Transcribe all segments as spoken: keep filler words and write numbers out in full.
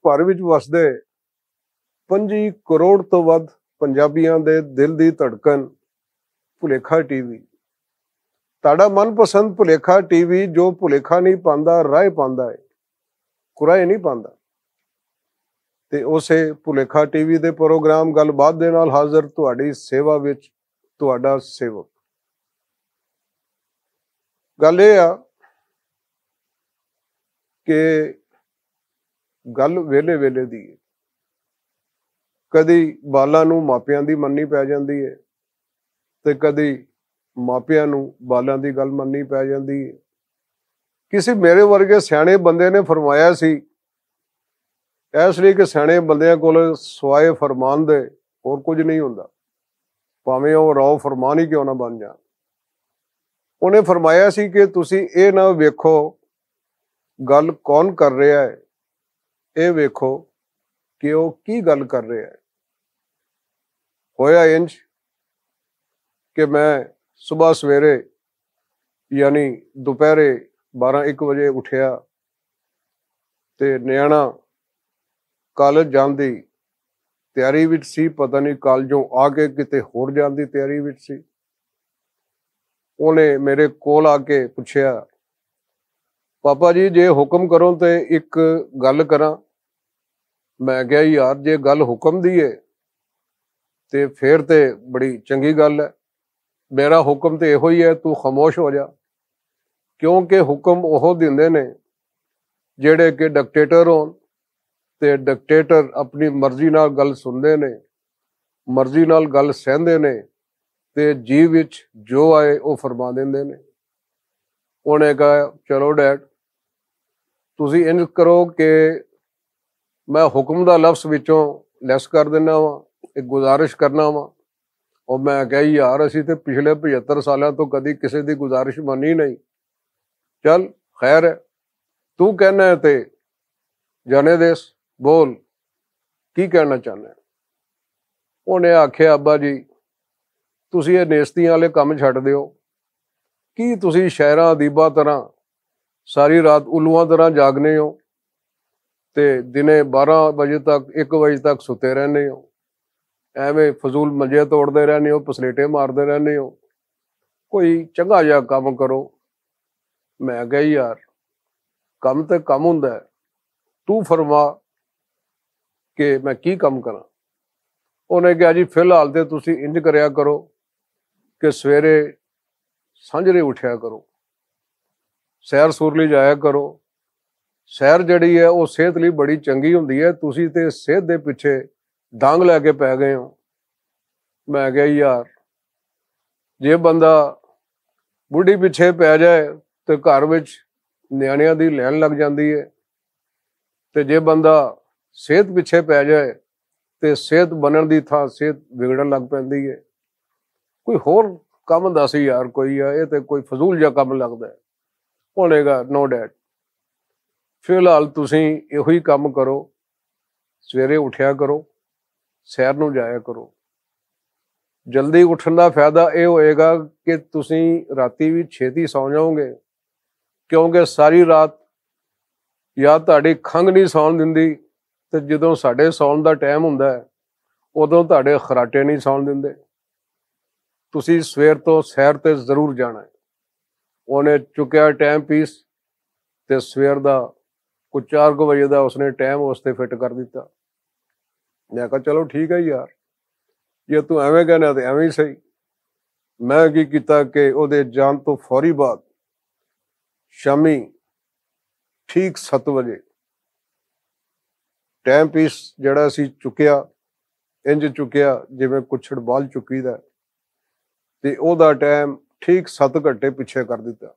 بھر وچ وسدے پنجی کروڑ توں ودھ پنجابیاں دے دل دی دھڑکن بھلیکھا ٹی وی۔ تہاڈا من پسند بھلیکھا ٹی وی جو بھلیکھا نہیں پاندا، رائے پاندا ہے، کرائے نہیں پاندا۔ تے اسے بھلیکھا ٹی وی دے پروگرام گل بات دے نال حاضر تہاڈی سیوا وچ تہاڈا سیوک۔ گل اے آ کہ گل ویلے ویلے دی ہے۔ کدی بالاں نوں ماپیاں دی مننی پے جاندی ہے تے کدی ماپیاں نوں بالاں دی گل مننی پے جاندی ہے۔ کسی میرے ورگے سیانے بندے نے فرمایا سی، اس لیے کہ سیانے بندیاں کول سوائے فرمان دے ہور کچھ نہیں ہوندا، بھاویں او راؤ فرمان ہی کیوں نہ بن جان۔ انہیں فرمایا سی کہ تسی اے نہ ویکھو گل کون کر رہا ہے، اے ویکھو کہ او کی گل کر رہا ہے۔ ہویا انج کہ میں صبح سویرے، یعنی دوپہرے بارہ ایک وجے اٹھیا تے نیانا کالج جان دی تیاری وچ سی، پتہ نہیں کالجوں آ کے کتے ہور جان دی تیاری وچ سی۔ اونے میرے کول آ کے پچھیا، پاپا جی، جے حکم کرو تے اک گل کراں؟ میں کہیا، یار، جے گل حکم دی ہے تے پھر تے بڑی چنگی گل ہے۔ میرا حکم تے ایہو ہی ہے، تو خاموش ہو جا۔ کیونکہ حکم اوہ دیندے نے جڑے کہ ڈکٹیٹر ہون، تے ڈکٹیٹر اپنی مرضی نال گل سندے نے، مرضی نال گل سہندے نے، تے جی وچ جو آئے او فرما دیندے نے۔ انہیں کہا، چلو ڈیڈ، تسی انج کرو کہ میں حکم دا لفظ وچوں لیس کر دینا وا، ایک گزارش کرنا وا۔ اور میں کہا، یار، اسی تے پچھلے پچھتر سالاں تو کدی کسی دی گزارش منی نہیں۔ چل، خیر ہے، تو کہنا ہے تے جانے دیس، بول، کی کہنا چاہنا ہے؟ انہیں آکھیا، ابا جی، تسی یہ نیستیاں والے کم چھڈ دیو۔ کی تسی شاعراں ادیباں طرح ساری رات الواں طرح جاگنے ہو تے دنے بارہ بجے تک، ایک بجے تک ستے رہنے ہو؟ ایویں فضول منجے توڑدے رہنے ہو، پسلیٹے ماردے رہنے ہو۔ کوئی چنگا جہا کم کرو۔ میں کہا، یار، کم تے کم ہوندا ہے، تو فرما کہ میں کی کم کراں؟ انہیں کہا، جی، فی الحال تے تسی انج کریا کرو کہ سویرے سانجرے اٹھیا کرو، سیر سور لئی جایا کرو۔ سیر جڑی ہے، او صحت لئی بڑی چنگی ہوندی ہے۔ تسی تے صحت دے پچھے دانگ لے کے پے گئے ہو۔ میں کہا، یار، جے بندہ بڈھی پچھے پے جائے تے گھر وچ نیانیاں دی لین لگ جاندی ہے، تے جے بندہ صحت پچھے پے جائے تے صحت بنن دی تھاں صحت وگڑن لگ پیندی ہے۔ کوئی ہور کم دس یار، کوئی ہے، اے تے کوئی فضول جا کم لگدا ہے۔ ہونے گا، نو ڈیٹ۔ فی الحال تسی ایہو ہی کم کرو، سویرے اٹھیا کرو، سیر نوں جایا کرو۔ جلدی اٹھن دا فائدہ اے ہوئے گا کہ تسی راتی وی چھیتی سو جاؤ گے، کیونکہ ساری رات یا تہاڈی کھنگ نہیں سون دیندی، تے جدوں ساڈے سون دا ٹائم ہوندا ہے، ادوں تہاڈے خراٹے نہیں سون دیندے۔ تسی سویر تو سیر تے ضرور جانا ہے۔ انہیں چکیا ٹائم پیس تے سویر دا کچھ چار کو بجے دا اس نے ٹائم اس تے فٹ کر دیتا۔ میں کہا، چلو ٹھیک ہے یار، جے تو ایویں کہنا تے ایویں ہی صحیح۔ میں کی کیتا کہ او دے جان تو فوری بعد شامی ٹھیک ست بجے ٹائم پیس جڑا سی چکیا، انج چکیا جویں کچھڑ بال چکی دا ہے، تے او دا ٹائم ٹھیک ست گھنٹے پچھے کر دتا۔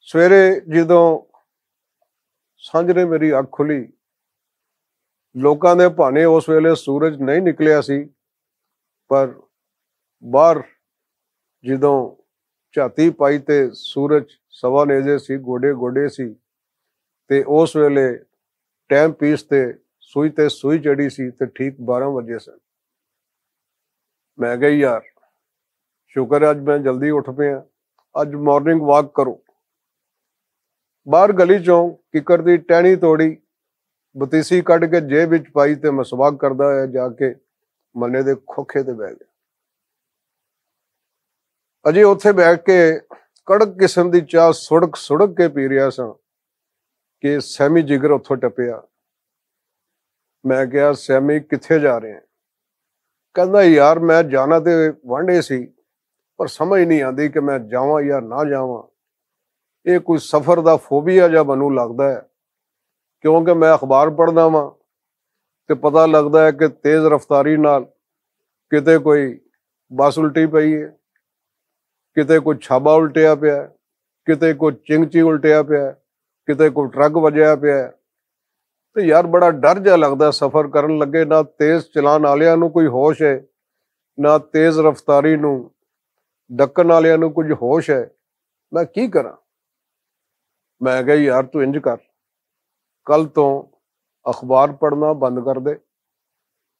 سویرے جدوں سانجرے میری اکھ کھلی، لوکاں دے بھانے اس ویلے سورج نہیں نکلیا سی، پر باہر جدوں جھاتی پائی تے سورج سوا نیزے سی، گوڈے گوڈے سی، تے اس ویلے ٹائم پیس تے سوئی تے سوئی چڑھی سی تے ٹھیک بارہ وجے سن۔ میں کہا، یار، شکر ہے اج میں جلدی اٹھ پیا، اج مارننگ واک کرو۔ باہر گلی چوں ککر دی ٹہنی توڑی، بتیسی کڈ کے جیب وچ پائی تے مسواک کردا ہویا جا کے منے دے کھوکھے تے بہ گیا۔ اجے اوتھے بیٹھ کے کڑک قسم دی چاہ سڑک سڑک کے پی رہیا سا کہ سیمی جگر اتھوں ٹپیا۔ میں کہیا، "سیمی، کتھے جا رہے ہیں؟" کہندا، "یار، میں جانا تے وانڈے سی، پر سمجھ نہیں آندی کہ میں جاواں یا نہ جاواں۔ یہ کوئی سفر دا فوبیا جا مینوں لگدا ہے، کیونکہ میں اخبار پڑھدا واں تے پتہ لگدا ہے کہ تیز رفتاری نال کتے کوئی بس الٹی پئی ہے، کتے کوئی چھابا الٹیا پیا ہے، کتے کوئی چنگچی الٹیا پیا ہے، کتے کوئی ٹرک وجیا پیا ہے۔ تے یار، بڑا ڈر جا لگدا ہے سفر کرن لگے، نہ تیز چلان والیاں نوں کوئی ہوش ہے، نہ تیز رفتاری نوں ڈکن والیاں نوں کچھ ہوش ہے۔ میں کی کراں؟" میں کہیا، "یار، تو انج کر، کل تو اخبار پڑھنا بند کر دے،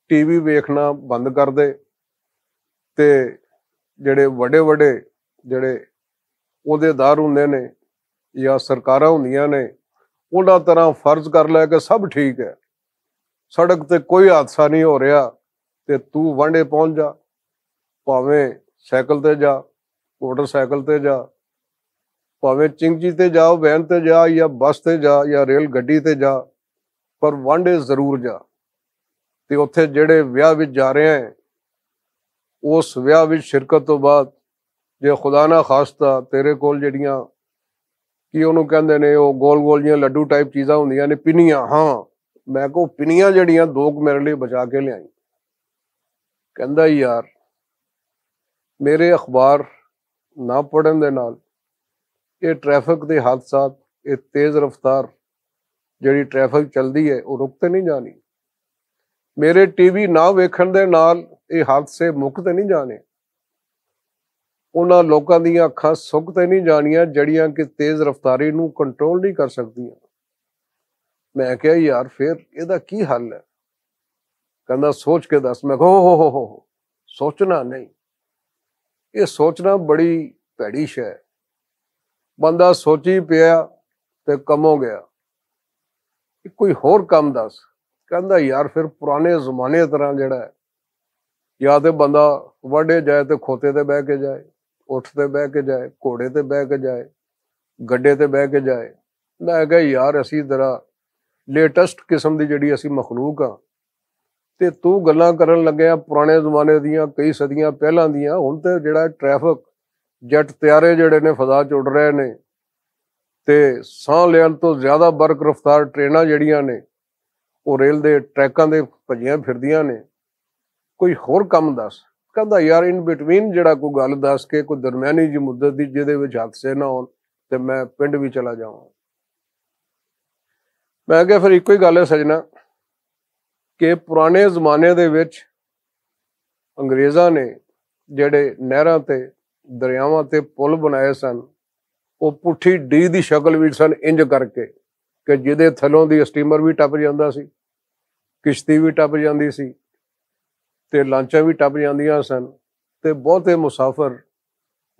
ٹی وی ویکھنا بند کر دے، تے جڑے وڈے وڈے جڑے عہدیدار ہوندے نے یا سرکاراں ہوندیاں نے، انہاں طرح فرض کر لے کہ سب ٹھیک ہے، سڑک تے کوئی حادثہ نہیں ہو رہا، تے تو وانڈے پہنچ جا، بھاویں سائیکل تے جا، موٹر سائیکل تے جا، بھاویں چنگچی تے جا، وین تے جا یا بس تے جا یا ریل گڈی تے جا، پر وانڈے ضرور جا۔ تے اتھے جڑے ویاہ وچ جا رہے ہیں، اس ویاہ وچ شرکت تو بعد جے خدا نہ خواستہ تیرے کول جڑیاں، کی انہوں کہندے نے، او گول گول جیاں لڈو ٹائپ چیزاں ہوندیاں نے، پنیاں، ہاں، میں کہو، "پنیاں جڑیاں دو ک میرے لیے بچا کے لیائی۔" کہندا، "یار، میرے اخبار نہ پڑھن دے نال یہ ٹریفک دے حادثات، یہ تیز رفتار جڑی ٹریفک چلدی ہے، وہ رک تے نہیں جانی۔ میرے ٹی وی نہ ویکھن دے نال یہ حادثے مک تے نہیں جانے۔ انہاں لوکاں دیاں اکھاں سک تے نہیں جانیاں جڑیاں کہ تیز رفتاری نوں کنٹرول نہیں کر سکدیاں۔" میں کہیا، "یار، پھر یہ دا کی حل ہے؟" کہندا، "سوچ کے دس۔" میں کہو، "ہو ہو ہو ہو، سوچنا نہیں، یہ سوچنا بڑی بھیڑی شے ہے۔" بندہ سوچی پیا تے کموں گیا، کوئی ہور کم دس۔ کہندا، "یار، پھر پرانے زمانے طرح جڑا ہے، یا تے بندہ وڈے جائے تے کھوتے تے بہ کے جائے، اٹھ تے بہ کے جائے، گھوڑے تے بہ کے جائے، گڈے تے بہ کے جائے۔" میں کہا، "یار، اسی ذرا لیٹسٹ قسم دی جڑی اسی مخلوق ہاں، تے تو گلاں کرن لگے آ پرانے زمانے دیاں، کئی صدیاں پہلاں دیاں۔ ہن تے جڑا ٹریفک، جیٹ طیارے جڑے نے فضا چ اڈ رہے نے، تے ساہ لین تو زیادہ برق رفتار ٹریناں جڑیاں نے، او ریل دے ٹریکاں دے بھجیاں پھردیاں نے، کوئی ہور کم دس۔" کہندا، "یار، ان بٹوین جڑا کوئی گل دس کے کوئی درمیانی جی مدت دی، جدے وچ حادثے نہ ہون تے میں پنڈ وی چلا جاواں۔" میں کہا، "پھر اکو ہی گل ہے سجنا، کہ پرانے زمانے دے وچ انگریزاں نے جڑے نہراں تے، دریاواں تے پل بنائے سن، او پٹھی ڈی دی شکل وچ سن، انج کر کے کہ جدے تھلوں دی اسٹیمر وی ٹپ جاندا سی، کشتی وی ٹپ جاندی سی، تے لانچاں وی ٹپ جاندیاں سن، تے بہتے مسافر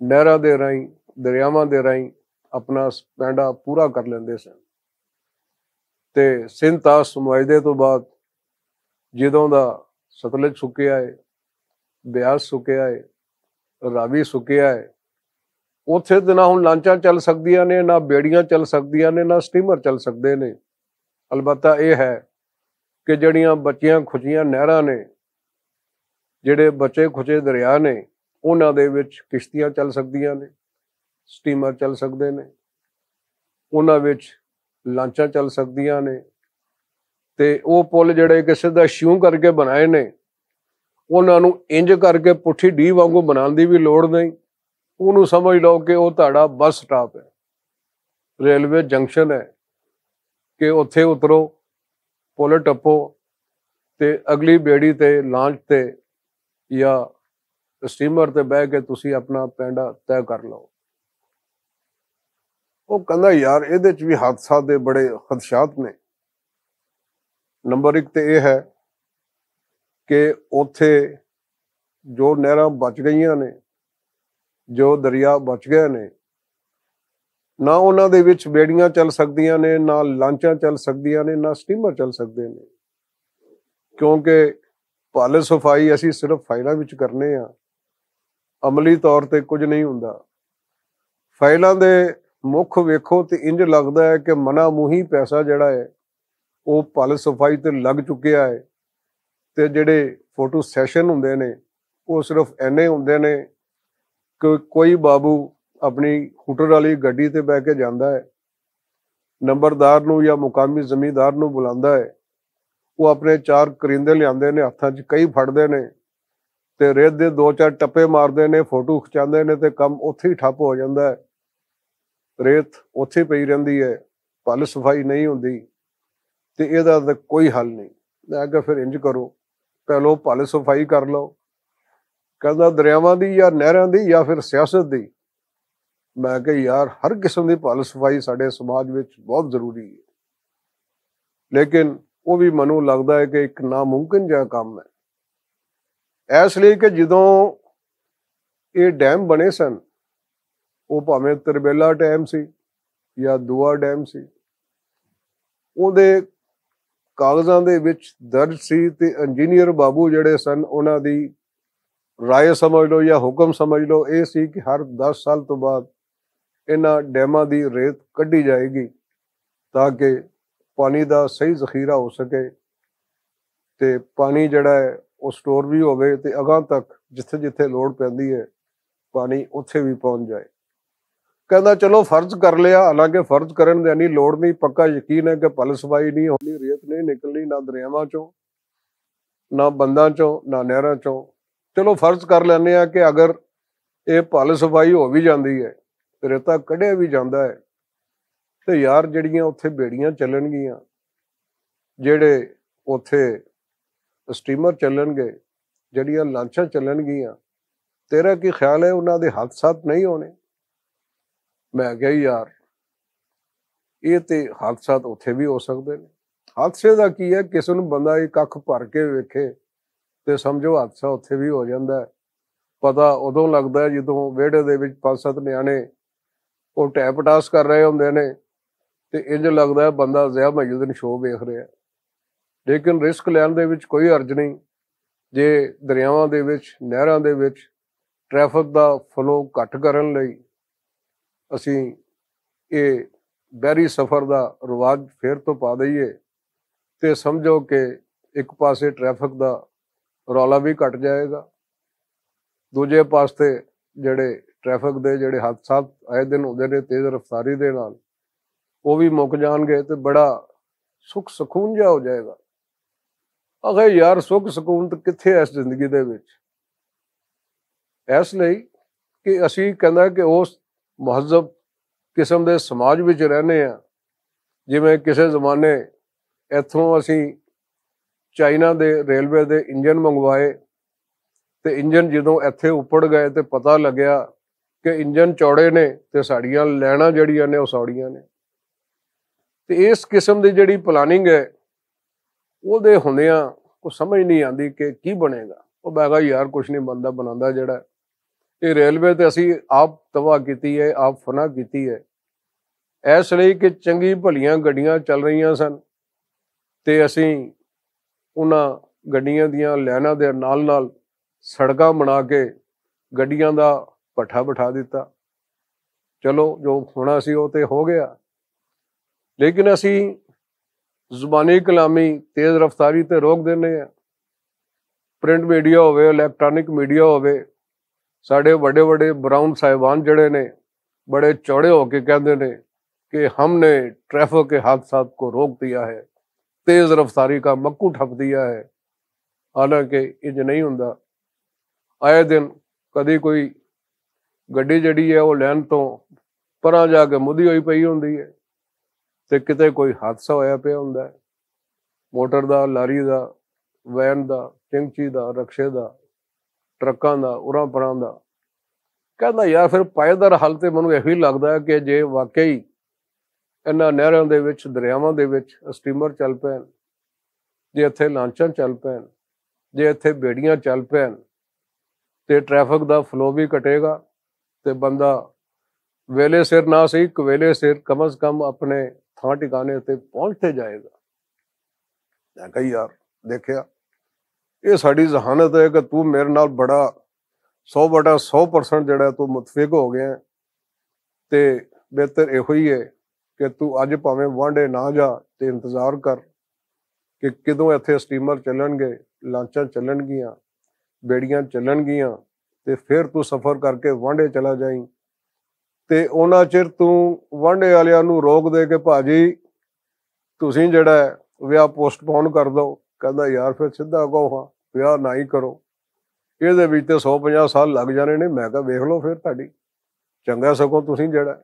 نہراں دے راہیں، دریاواں دے راہیں اپنا پینڈا پورا کر لیندے سن۔ تے سندھ تاس معاہدے تو بعد جدوں دا ستلج سکیا ہے، بیاس سکیا ہے، راوی سکیا ہے، اتھے تے نہ ہن لانچاں چل سکدیاں نے، نہ بیڑیاں چل سکدیاں نے، نہ سٹیمر چل سکدے نے۔ البتہ یہ ہے کہ جڑیاں بچیاں کھچیاں نہراں نے، جڑے بچے کھچے دریا نے، انہاں دے وچ کشتیاں چل سکدیاں نے، سٹیمر چل سکدے نے، انہاں وچ لانچاں چل سکدیاں نے۔ تے او پل جڑے کہ سیدھا شیوں کر کے بنائے نے، انہاں نوں انج کر کے پٹھی ڈی وانگوں بنان دی وی لوڑ نہیں۔ انہوں سمجھ لو کہ او تہاڈا بس سٹاپ ہے، ریلوے جنکشن ہے، کہ اتھے اترو، پل ٹپو، تے اگلی بیڑی تے، لانچ تے یا سٹیمر تے بہ کے تسی اپنا پینڈا طے کر لو۔ وہ کہندا، یار، ایہدے چ وی حادثات دے بڑے خدشات نے۔ نمبر ایک تے ایہہ ہے کہ اوتھے جو نہراں بچ گئیاں نے، جو دریا بچ گئے نے، نہ انہاں دے وچ بیڑیاں چل سکدیاں نے، نہ لانچاں چل سکدیاں نے، نہ سٹیمر چل سکدے نے، کیونکہ پالس صفائی اسی صرف فائلاں وچ کرنے آں، عملی طور تے کچھ نہیں ہوندا۔ فائلاں دے مکھ ویکھو تے انج لگدا ہے کہ منا موہی پیسہ جڑا ہے، او پالس صفائی تے لگ چکیا ہے۔ تے جڑے فوٹو سیشن ہوندے نے، او صرف اینے ہوندے نے کہ کوئی بابو اپنی ہوٹل والی گڈی تے بہ کے جاندا ہے، نمبردار نوں یا مقامی زمیندار نوں بلاندا ہے، او اپنے چار کریندے لیاندے نے، ہتھاں 'چ کئی پھڑدے نے، تے ریت دے دو چار ٹپے ماردے نے، فوٹو کھچاندے نے، تے کم اوتھے ہی ٹھپ ہو جاندا ہے۔ ریت اوتھے پئی رہندی ہے، پل صفائی نہیں ہوندی، تے ایہدا تے کوئی حل نہیں۔ میں کہا، "پھر انج کرو، پہلو پل صفائی کر لو۔" کہندا، "دریاواں دی یا نہراں دی یا پھر سیاست دی؟" میں کہا، "یار، ہر قسم دی پل صفائی ساڈے سماج وچ بہت ضروری ہے، لیکن وہ بھی مینوں لگدا ہے کہ ایک ناممکن جہا کم ہے۔" اس لیے کہ جدوں یہ ڈیم بنے سن، وہ بھاویں تربیلا ڈیم سی یا دوا ڈیم سی، اودے کاغذاں دے وچ درج سی تے انجینئر بابو جڑے سن، انہاں دی رائے سمجھ لو یا حکم سمجھ لو، اے سی کہ ہر دس سال تو بعد انہاں ڈیماں دی ریت کڈی جائے گی، تاکہ پانی دا صحیح ذخیرہ ہو سکے تے پانی جڑا ہے، او سٹور وی ہووے تے اگاں تک جتھے جتھے لوڑ پیندی ہے، پانی اوتھے وی پہنچ جائے۔ کہندا، "چلو، فرض کر لیا۔" حالانکہ فرض کرن دی انی لوڑ نہیں، پکا یقین ہے کہ پل صفائی نہیں ہونی، ریت نہیں نکلنی نہ دریاواں چوں، نہ بنداں چوں، نہ نہراں چوں۔ چلو، فرض کر لینے آ کہ اگر یہ پل صفائی ہو بھی جاندی ہے، ریتا کڈیا بھی جاندا ہے، تے یار، جڑیاں اوتھے بیڑیاں چلن گیاں، جڑے اوتھے سٹیمر چلن گے، جڑیاں لانچاں چلن گیاں، تیرا کی خیال ہے، انہاں دے حادثات نہیں ہونے؟ میں کہیا، "یار، یہ تے حادثات اوتھے بھی ہو سکدے نے۔" حادثے دا کی ہے؟ کسے نوں بندہ ایک اکھ بھر کے ویکھے تے سمجھو، حادثہ اوتھے بھی ہو جاندا ہے۔ پتہ ادوں لگدا ہے جدوں ویڑے دے وچ پنج ست نیانے او ٹیپ ٹاس کر رہے ہوندے نے، تے انج لگدا ہے بندہ ضیاء محی الدین شو ویکھ رہا ہے۔ لیکن رسک لین دے وچ کوئی حرج نہیں۔ جے دریاواں دے وچ، نہراں دے وچ ٹریفک دا فلو گھٹ کرن لئی اسی اے بحری سفر دا رواج فیر تو پا دئیے، تے سمجھو کہ ایک پاسے ٹریفک دا رولا بھی گھٹ جائے گا، دوجے پاسے جڑے ٹریفک دے جڑے حادثات آئے دن ہوندے نے تیز رفتاری دے نال، او وی مک جان گے تے بڑا سکھ سکون جہا ہو جائے گا۔ آخر یار، سکھ سکون تے کتھے ہے اس زندگی دے وچ؟ اس لئی کہ اسی کہندا کہ اس مہذب قسم دے سماج وچ رہنے آں۔ جویں کسے زمانے ایتھوں اسی چائنا دے ریلوے دے انجن منگوائے، تے انجن جدوں ایتھے اپڑ گئے تے پتہ لگیا کہ انجن چوڑے نے تے ساڈیاں لائناں جڑیاں نے، او سوڑیاں نے۔ تے اس قسم دی جڑی پلاننگ ہے، او دے ہوندیاں کوئی سمجھ نہیں آندی کہ کی بنے گا۔ او میں کہا، "یار، کچھ نہیں بندا، بنانا جڑا ہے۔" یہ ریلوے تے اسی آپ تباہ کیتی ہے، آپ فنا کیتی ہے۔ اس لئی کہ چنگی بھلیاں گڈیاں چل رہیاں سن، تے اسی انہاں گڈیاں دیاں لائناں دے نال نال سڑکاں بنا کے گڈیاں دا پٹھا بٹھا دتا۔ چلو، جو ہونا سی، وہ تے ہو گیا۔ لیکن اسی زبانی کلامی، تیز رفتاری تے روک دینے ہیں۔ پرنٹ میڈیا ہووے، الیکٹرانک میڈیا ہووے، ساڈے وڈے وڈے براؤن صاحبان جڑے نے، بڑے چوڑے ہو کے کہندے نے کہ ہم نے ٹریفک کے حادثات کو روک دیا ہے، تیز رفتاری کا مکو ٹھپ دیا ہے۔ حالانکہ انج نہیں ہوندا۔ آئے دن کدی کوئی گڈی جڑی ہے، وہ لین تو پراں جا کے مدی ہوئی پئی ہوندی ہے، تے کتے کوئی حادثہ ہویا پیا ہوندا ہے، موٹر دا، لاری دا، وین دا، چنگچی دا، رکشے دا، ٹرکاں دا، اراں پراں دا۔ کہندا، یار، پھر پائیدار حل تے مینوں ایہو ہی لگدا ہے کہ جے واقعی انہاں نہراں دے وچ، دریاواں دے وچ سٹیمر چل پین، جے اتھے لانچاں چل پین، جے اتھے بیڑیاں چل پین، تے ٹریفک دا فلو بھی کٹے گا، تے بندہ ویلے سر نہ سہی، کویلے سر کم از کم اپنے تھاں ٹھکانے تے پہنچ تے جائے گا۔ میں کہا، یار، دیکھیا، یہ ساڈی ذہانت ہے کہ تو میرے نال بڑا سو بٹا سو پرسنٹ جڑا ہے تو متفق ہو گیا ہے۔ تے بہتر ایہو ہی ہے کہ تو اج پاویں وانڈے نہ جا، تے انتظار کر کہ کدوں ایتھے سٹیمر چلن گے، لانچاں چلن گیاں، بیڑیاں چلن گیاں، تے پھر تو سفر کر کے وانڈے چلا جائیں۔ تے اونا چر تو وانڈے والیاں نوں روک دے کہ، "بھاجی، تسیں جڑا ہے، ویاہ پوسٹ پون کر دو۔" کہندا، "یار، پھر سیدھا کہو ہاں، ویاہ نہ ہی کرو۔ اے دے وچ تے سو پنجاہ سال لگ جانے نے۔" میں کہا، "ویکھ لو پھر تہاڈی، چنگا سگوں تسیں جڑا ہے،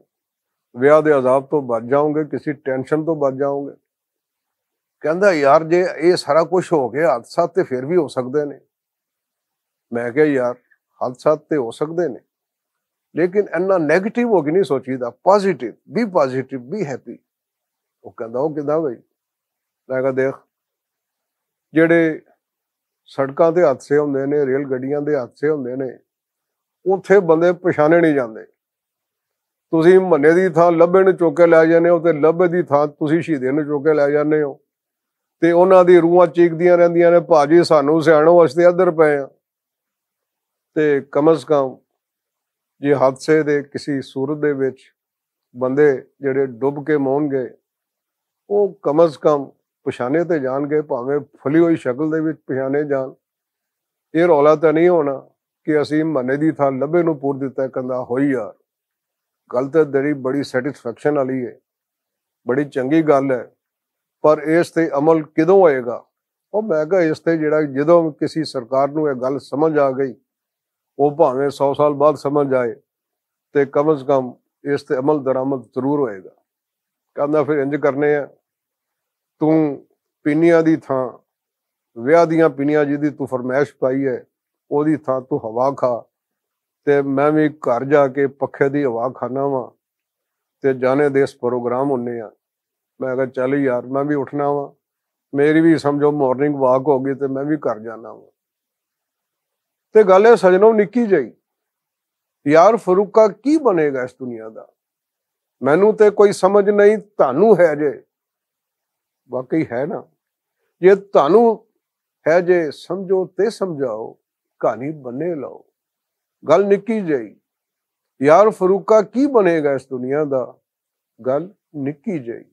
ویاہ دے عذاب تو بچ جاؤ گے، کسی ٹینشن تو بچ جاؤ گے۔" کہندا، "یار، جے اے سارا کچھ ہو گیا، حادثات تے پھر بھی ہو سکدے نے۔" میں کہا، "یار، حادثات تے ہو سکدے نے، لیکن اینا نیگیٹو ہو کے نہیں سوچیدا، positive, be positive, be happy." وہ کہندا، "وہ کداں بھائی؟" میں کہا، "دیکھ، جڑے سڑکاں تے حادثے ہوندے نے، ریل گڈیاں دے حادثے ہوندے نے، اوتھے بندے پچھانے نہیں جاندے۔ تسی منے دی تھاں لبے نوں چوکے لے جانے ہو تے لبے دی تھاں تسی شہیدے نوں چوکے لے جانے ہو، تے انہاں دی روحاں چیکدیاں رہندیاں نے، 'بھاجی، سانوں سیاݨو، اسی تے ادھر پئے ہاں۔'" تے کم از کم جے حادثے دے کسی صورت دے وچ بندے جڑے ڈب کے مون گئے، او کم از کم پچھانے تے جان گئے، بھاویں پھلی ہوئی شکل دے وچ پچھانے جان۔ یہ رولا تے نہیں ہونا کہ اسی منے دی تھاں لبے نوں پور دتا ہے، کہندا، "ہوئی یار، گل تے تیری بڑی سیٹسفیکشن والی ہے، بڑی چنگی گل ہے، پر اس تے عمل کدوں ہوئے گا؟" او میں کہا، اس تے جڑا، جدوں کسی سرکار نوں یہ گل سمجھ آ گئی، وہ بھاویں سو سال بعد سمجھ آئے، تے کم از کم اس تے عمل درآمد ضرور ہوئے گا۔ کہندا، "پھر انج کرنے آ، توں پینیاں دی تھاں، ویاہ دیاں پینیاں جی دی توں فرمائش پائی ہے، او دی تھاں توں ہوا کھا، تے میں وی گھر جا کے پکھے دی ہوا کھانا واں، تے جانے دے اس پروگرام ہونے آ۔" میں کہا، "چل یار، میں وی اٹھنا واں، میری وی سمجھو مارننگ واک ہو گئی، تے میں وی گھر جانا واں۔" تے گل ہے سجنو، نکی جائی، یار فروقہ کی بنے گا اس دنیا دا؟ مینوں تے کوئی سمجھ نہیں، تانوں ہے جے؟ واقعی ہے نا؟ جے تانوں ہے جے، سمجھو تے سمجھاؤ، کہانی بنے لاؤ۔ گل نکی جائی، یار فروقہ کی بنے گا اس دنیا دا؟ گل نکی جائی۔